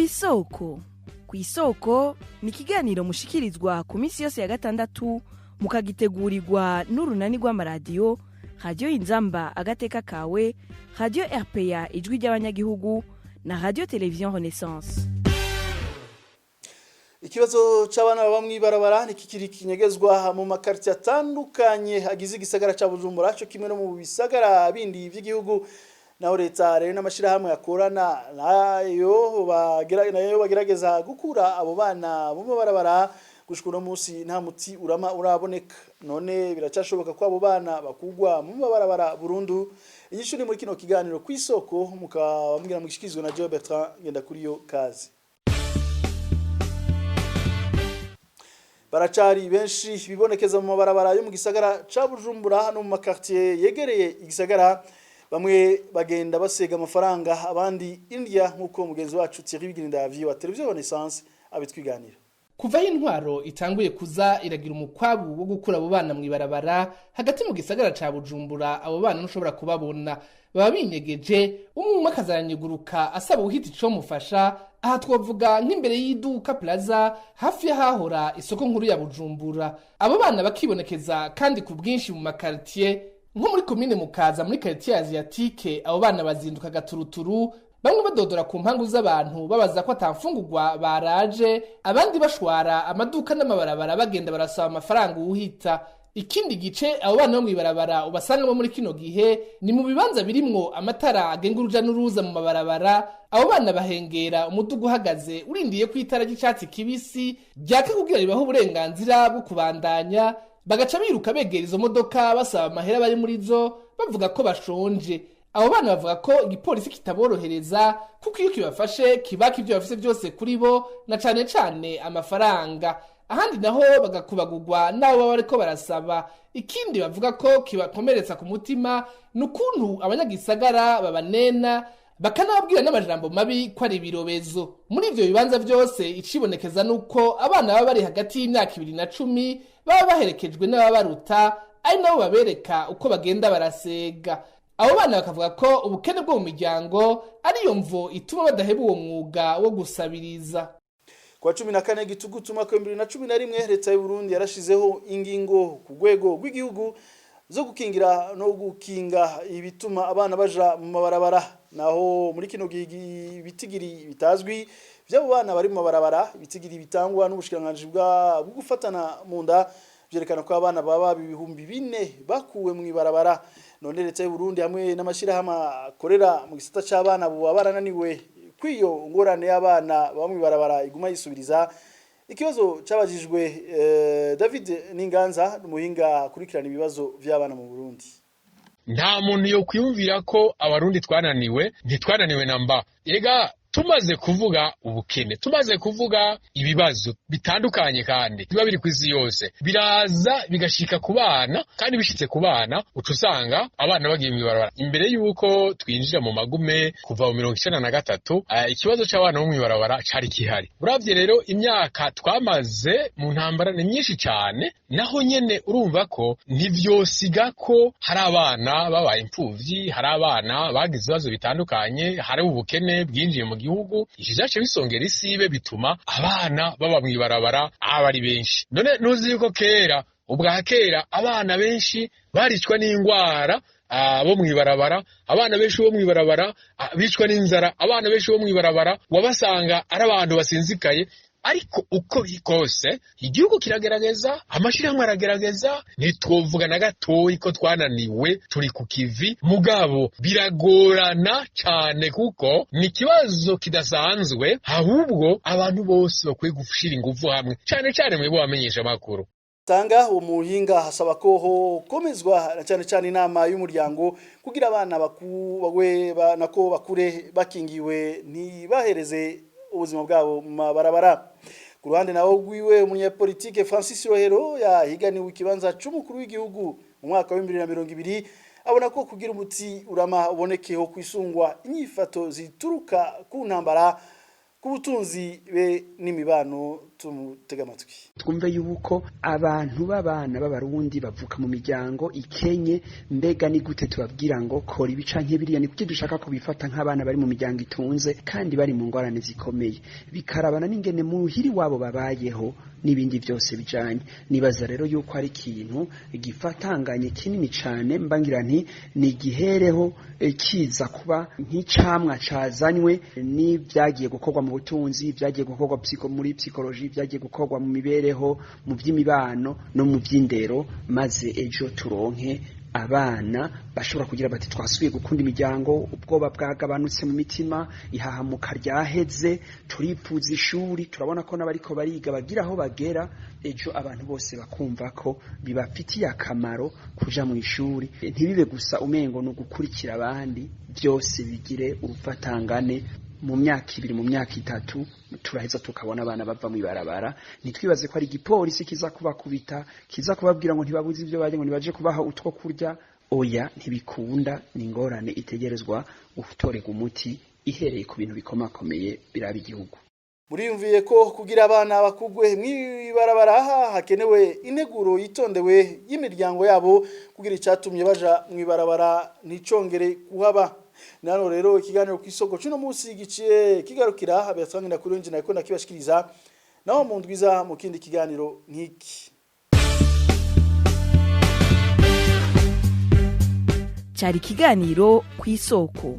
Kw'isoko. Kw'isoko ni ikiganiro mushikirizwa ku minsi yose ya gatandatu, mukagitegurirwa n'urunani rw'amaradiyo Radiyo Inzamba Agateka Kawe, Radiyo RPA Ijwi ry'Abanyagihugu na Radiyo Televiziyo Renaissance. Ikibazo c'abana baba mw'ibarabara ntikikiri kinyegezwa mu makartier atandukanye agize igisagara ca Bujumbura, cyo kimwe no mu bisagara bindi vy'igihugu. Naho leta rero n'amashirahamwe akorana nayo bagerageza gukura abo bana mu mabarabara, gushika uno munsi nta muti urama uraboneka. None biracashoboka ko abo bana bakugwa mu mabarabara burundu? Inyishu ni muri kino kiganiro Kw'isoko, mukaba mbwira mugishikirizwa na Joe Bertrand Ngendakuriyo. Kazi. Baracari benshi bibonekeza mu mabarabara yo mu gisagara ca Bujumbura no mu makartier yegereye igisagara. Bamwe bagenda basega amafaranga, abandi indya, nk'uko mugenzi wacu Thierry Bigirindavyi wa Televiziyo Renaissance abitwiganira. Kuva aho intwaro itanguye kuza iragira umukwabu wo gukura abo bana mw'ibarabara hagati mu gisagara ca Bujumbura, abo bana ntushobora kubabona, baba binyegeje. Umwe umwe akazaranyiguruka asaba uwuhita icomufasha. Aha twovuga nk'imbere y'iduka Plaza, hafi y'ahahora isoko nkuru ya Bujumbura. Abo bana bakibonekeza kandi ku bwinshi mu makartier, nko muri komine Mukaza, muri quartier Asiatique. Abo bana bazinduka gaturuturu, bamwe badodora ku mpangu z'abantu babaza ko atamfungurwa baraje, abandi bashwara amaduka n'amabarabara bagenda barasaba amafaranga uwuhita. Ikindi gice abo bana bo mw'ibarabara ubasangamo muri kino gihe ni mu bibanza birimwo amatara agenga uruja n'uruza mu mabarabara. Abo bana bahengera umuduga uhagaze, urindiye ko itara ry'icatsi kibisi ryaka kugira ribahe uburenganzira bwo kubandanya, bagaca biruka begera izo modoka basaba amahera bari muri zo, bavuga ko bashonje. Abo bana bavuga ko igipolisi kitaborohereza, kuko iyo kibafashe kibaka ibyo bafise byose kuri bo, na cane cane amafaranga. Ahandi naho bagakubagurwa n'abo baba bariko barasaba. Ikindi bavuga ko kibakomeretsa ku mutima ni ukuntu abanyagisagara babanena, bakanababwira n'amajambo mabi ko ari ibirobezo. Muri ivyo bibanza vyose, icibonekeza nuko abana baba bari hagati y'imyaka 2 na 10 baba baherekejwe n'ababaruta, ari nabo babereka uko bagenda barasega. Abo bana bakavuga ko ubukene bwo mu miryango ariyo mvo ituma badaheba uwo mwuga wo gusabiriza. Kwa 14 Gitugutu umwaka wa 2011, leta y'u Burundi yarashizeho ingingo ku rwego rw'igihugu zo gukingira no gukinga ibituma abana baja mu mabarabara. Naho muri kino gihe ibitigiri bitazwi by'abo bana bari mu mabarabara, ibitigiri bitangwa n'ubushikiranganji bwa bwo gufatana mu nda byerekana ko abana baba 4000 bakuwe mu ibarabara. None leta y'u Burundi hamwe n'amashirahamwe akorera mu gisata c'abana bo barananiwe kwiyo ngorane y'abana baba mu ibarabara iguma yisubiriza? Ikibazo cabajijwe David Ninganza, umuhinga akurikirana ibibazo vy'abana mu Burundi. Nta muntu yo kwiyumvira ko Abarundi twananiwe. Ntitwananiwe na mba. Erega tumaze kuvuga ubukene, tumaze kuvuga ibibazo bitandukanye kandi biba biri ku isi yose, biraza bigashika ku bana. Kandi bishitse ku bana, uca usanga abana bagiye mw'ibarabara. Imbere y'uko twinjira mu magume kuva mu 93, ikibazo c'abana bo mw'ibarabara cari kihari. Uravye rero imyaka twamaze mu ntambara ni myinshi cane. Naho nyene urumva ko ntivyosiga ko hari abana babaye imfuvyi, hari abana bagize ibibazo bitandukanye, hari ubukene bwinjiye mu gihugu. Ivyo vyaciye bisongera isibe, bituma abana baba mw'ibarabara aba ari benshi. None ntuzi yuko kera, ubwa kera, abana benshi baricwa n'ingwara bo mw'ibarabara? Abana benshi bo mw'ibarabara bicwa n'inzara. Abana benshi bo mw'ibarabara wabasanga ari abantu basinzikaye. Ariko uko biri kose, igihugu kiragerageza, amashirahamwe aragerageza. Ntitwovuga na gatoyi ko twananiwe. Turi ku kivi, mugabo biragorana cane kuko ni ikibazo kidasanzwe. Ahubwo abantu bose bakwiye gushira inguvu hamwe, cane cane mwebwe bamenyesha amakuru. Tanga uwo muhinga hasaba ko hokomezwa na cyane cyane inama y'umuryango kugira abana bagwe nako bakure bakingiwe, ntibahereze ubuzima bwabo mu mabarabara. Ku ruhande nawo rwiwe, umunyapolitike Francis Rohero yahiganiwe ikibanza c'umukuru w'igihugu mu mwaka wa 2020 abona ko kugira umuti urama ubonekeho kwisungwa inyifato zituruka ku ntambara. Ku butunzi be n'imibano, tumutega amatwi. Twumve yuko abantu b'abana b'Abarundi bavuka mu miryango ikenye. Mbega ni gute tubabwira ngo kora ibi canke biriya? Ni kuki dushaka kubifata nk'abana bari mu miryango itunze kandi bari mu ngorane zikomeye? Bikarabana n'ingene muhiri wabo babayeho n'ibindi byose bijanye. Nibaza rero yuko ari ikintu gifatanganye kinini cane. Mbangira nti ni igihereho kiza kuba nk'icamwa cazanywe n'ibyagiye gukorwa mu butunzi, byagiye gukorwa muri psychologie, byagiye gukorwa mu mibereho, mu by'imibano no mu by'indero, maze ejo turonke abana bashobora kugira bati: "Twasubiye gukunda imiryango, ubwoba bwagabanutse mu mitima, ihahamuka ryaheze, turipfuza ishuri, turabona ko n'abariko bariga bagira aho bagera." Ejo abantu bose bakumva ko bibafitiye akamaro kuja mu ishuri, ntibibe gusa umengo ni ugukurikira abandi. Byose bigire urufatangane. Mu myaka 2, mu myaka 3, turaheza tukabona abana bava mu ibarabara. Ntitwibaze ko ari igipolisi kiza kubakubita, kiza kubabwira ngo ntibabuze ibyo barya, ngo nibaje kubaha utwo kurya. Oya, ntibikunda. Ni ingorane itegerezwa gutorerwa umuti ihereye ku bintu bikomakomeye biraba igihugu. Muriyumviye ko kugira abana bakugwe mw'ibarabara hakenewe integuro yitondewe y'imiryango yabo, kugira icatumye baja mw'ibarabara nticongere kuhaba. Nano rero ikiganiro ku Isoko cuno munsi giciye kigarukira. Bertrand kuri nje nako nakibashikiriza, naho mu ndwiza mu kindi kiganiro nk'iki. Cyari ikiganiro Ku Isoko.